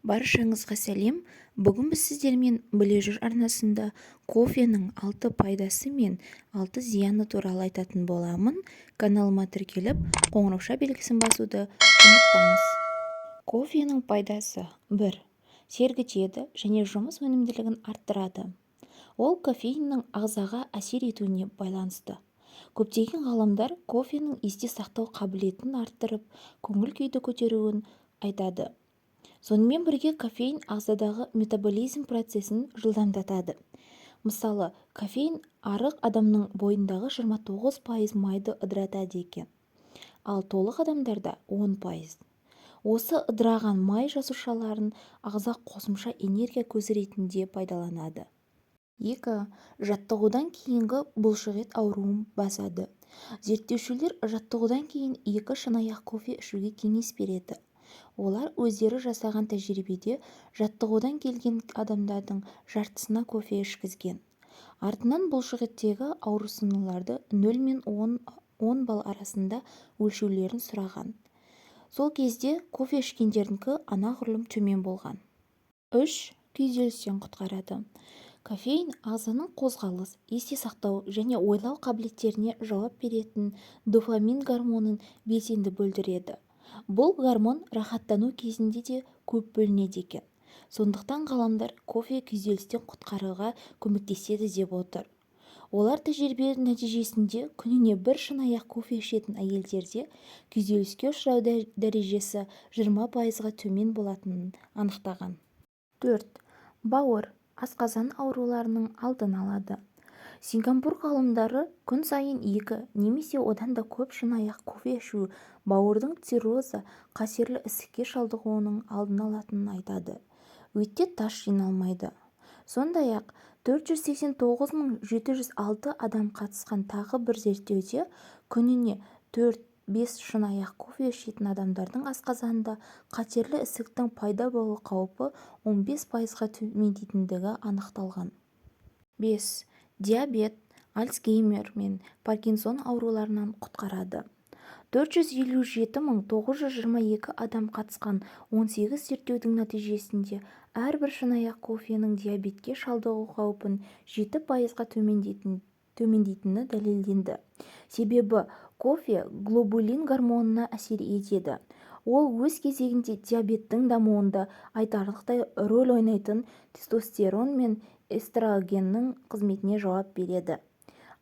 Баршаңызға сәлем! Бүгін біз сіздермен «Біле жүр» арнасында кофенің алты пайдасы мен алты зияны туралы айтатын боламын. Каналыма тіркеліп, қоңырауша белгісін басуды ұмытпаңыз. Кофенің пайдасы: 1. Сергітеді және жұмыс өнімділігін арттырады. Ол кофеиннің ағзаға әсер етуіне байланысты. Көптеген ғалымдар кофенің есте сақтау қабілетін арттырып, көңіл-күйді көтеруін айтады. Сонымен бірге кофеин ағзадағы метаболизм процесін жылдамдатады. Мысалы, кофеин арық адамның бойындағы 29% майды ыдыратады екен, ал толық адамдарда 10%. Осы ыдыраған май жасушаларын ағза қосымша энергия көзі ретінде пайдаланады. 2. Жаттығудан кейінгі бұлшықет ауруын басады. Зерттеушілер жаттығудан кейін 2 шыныаяқ кофе ішуге кеңес береді. Олар өздері жасаған тәжірибеде жаттығудан келген адамдардың жартысына кофе ішкізген. Артынан бұлшықеттегі ауырсынуларды 0 мен 10 балл арасында өлшеулерін сұраған. Сол кезде кофе ішкендердікі анағұрлым төмен болған. 3. Күйзелістен құтқарады. Кофеин ағзаның қозғалыс, есте сақтау және ойлау қабілеттеріне жауап беретін дофамин гормонын белсенді бөлдіреді. Бұл гормон рахаттану кезінде де көп бөлінеді екен. Сондықтан ғалымдар кофе күйзелістен құтқаруға көмектеседі деп отыр. Олар тәжірибе нәтижесінде күніне бір шыныаяқ кофе ішетін әйелдерде күйзеліске ұшырау дәрежесі 20%-ға төмен болатынын анықтаған. 4. Бауыр, асқазан ауруларының алдын алады. Сингапур ғалымдары күн сайын 2 немесе одан да көп шыныаяқ кофе ішу бауырдың циррозы, қатерлі ісікке шалдығуының алдын алатынын айтады. Өтте тас жиналмайды. Сондай-ақ 489 706 адам қатысқан тағы бір зерттеуде күніне 4-5 шыныаяқ кофе ішетін адамдардың асқазанында қатерлі ісіктің пайда болу қаупі 15%-ға төмендейтіндігі анықталған. 5. Диабет, Альцгеймер мен Паркинсон ауруларынан құтқарады. 457 922 адам қатысқан 18 зерттеудің нәтижесінде әрбір шыныаяқ кофенің диабетке шалдығу қаупін 7%-ға төмендейтіні дәлелденді. Себебі кофе глобулин гормонына әсер етеді. Ол өз кезегінде диабеттің дамуында айтарлықтай рөл ойнайтын тестостерон мен эстрогеннің қызметіне жауап береді.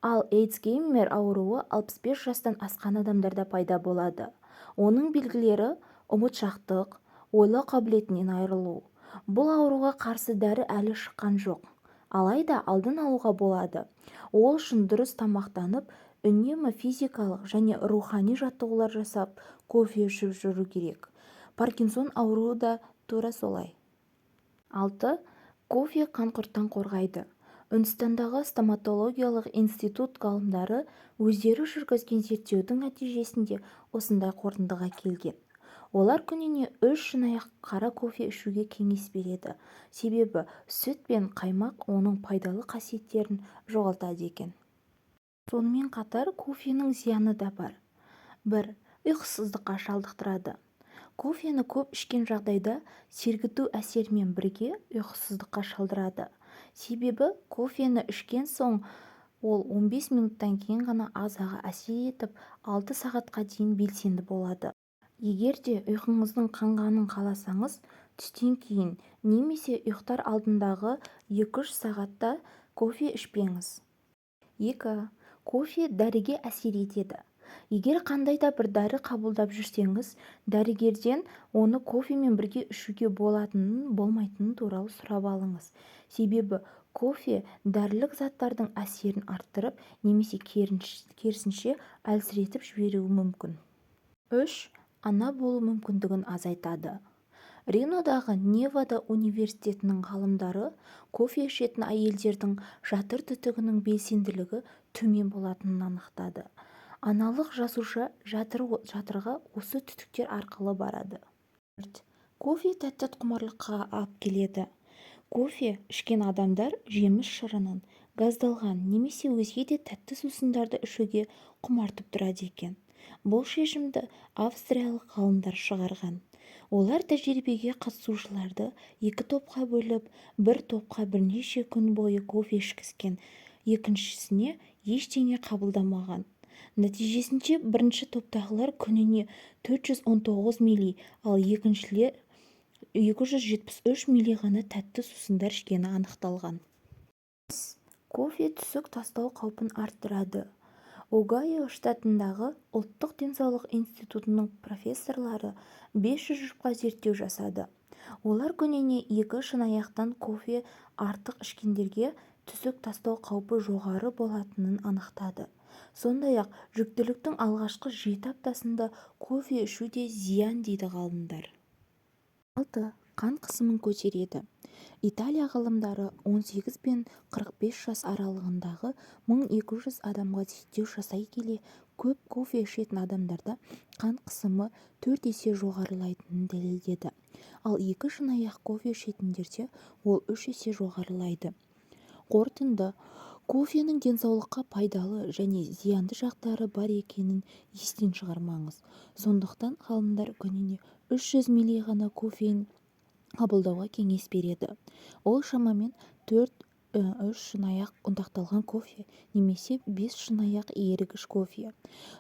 Ал Альцгеймер ауруы 65 жастан асқан адамдарда пайда болады. Оның белгілері: ұмытшақтық, ойлау қабілетінен айырылу. Бұл ауруға қарсы дәрі әлі шыққан жоқ. Алайда алдын алуға болады. Ол үшін дұрыс тамақтанып, үнемі физикалық және рухани жаттығулар жасап, кофе ішіп жүру керек. Паркинсон ауруы да тура солай. 6. Кофе қанқұрттан қорғайды. Үндістандағы стоматологиялық институт ғалымдары өздері жүргізген зерттеудің нәтижесінде осындай қорытындыға келген. Олар күніне 3 шыныаяқ қара кофе ішуге кеңес береді. Себебі сүт пен қаймақ оның пайдалы қасиеттерін жоғалтады екен. Сонымен қатар кофенің зияны да бар. 1. Ұйқысыздыққа шалдықтырады. Кофені көп ішкен жағдайда сергіту әсерімен бірге ұйқысыздыққа шалдырады. Себебі кофені ішкен соң ол 15 минуттан кейін ғана ағзаға әсер етіп, 6 сағатқа дейін белсенді болады. Егер де ұйқыңыздың қанғанын қаласаңыз, түстен кейін немесе ұйықтар алдындағы 2-3 сағатта кофе ішпеңіз. 2. Кофе дәріге әсер етеді. Егер қандай да бір дәрі қабылдап жүрсеңіз, дәрігерден оны кофемен бірге ішуге болатынын, болмайтыны туралы сұрап алыңыз. Себебі кофе дәрілік заттардың әсерін арттырып немесе керісінше әлсіретіп жіберуі мүмкін. 3. Ана болу мүмкіндігін азайтады. Ринодағы Невада университетінің ғалымдары кофе ішетін әйелдердің жатыр түтігінің белсенділігі төмен болатынын анықтады. Аналық жасуша жатырға осы түтіктер арқылы барады. 4. Кофе тәтті құмарлыққа алып келеді. Кофе ішкен адамдар жеміс шырынын, газдалған немесе өзге де тәтті сусындарды ішуге құмартып тұрады екен. Бұл шешімді австриялық ғалымдар шығарған. Олар тәжірибеге қатысушыларды екі топқа бөліп, бір топқа бірнеше күн бойы кофе ішкізген, екіншісіне ештеңе қабылдамаған. Нәтижесінде бірінші топтағылар күніне 419 мл, ал екіншілер 273 мл ғана тәтті сусындар ішкені анықталған. Кофе түсік тастау қаупін арттырады. Огайо штатындағы Ұлттық денсаулық институтының профессорлары 500 жұпқа зерттеу жасады. Олар күніне 2 шыныаяқтан кофе артық ішкендерде түсік тастау қаупі жоғары болатынын анықтады. Сондай-ақ жүктіліктің алғашқы 7 аптасында кофе ішу де зиян дейді ғалымдар. 6. Қан қысымын көтереді. Италия ғалымдары 18 пен 45 жас аралығындағы 1200 адамға зерттеу жасай келе, көп кофе ішетін адамдарда қан қысымы 4 есе жоғарылайтынын дәлелдеді. Ал 2 шыныаяқ кофе ішетіндерде ол 3 есе жоғарылайды. Қорытынды. Кофенің денсаулыққа пайдалы және зиянды жақтары бар екенін естен шығармаңыз. Сондықтан ғалымдар күніне 300 мл ғана кофеин қабылдауға кеңес береді. Ол шамамен 4-3 шыныаяқ ұнтақталған кофе немесе 5 шыныаяқ ерігіш кофе.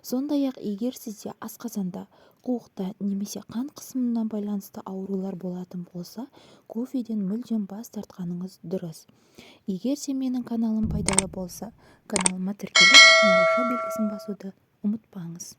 Сондай-ақ егер сізде асқазанда, қуықта немесе қан қысымына байланысты аурулар болатын болса, кофеден мүлдем бас тартқаныңыз дұрыс. Егер де менің каналым пайдалы болса, каналыма тіркеліп, қоңыраушa белгісін басуды ұмытпаңыз.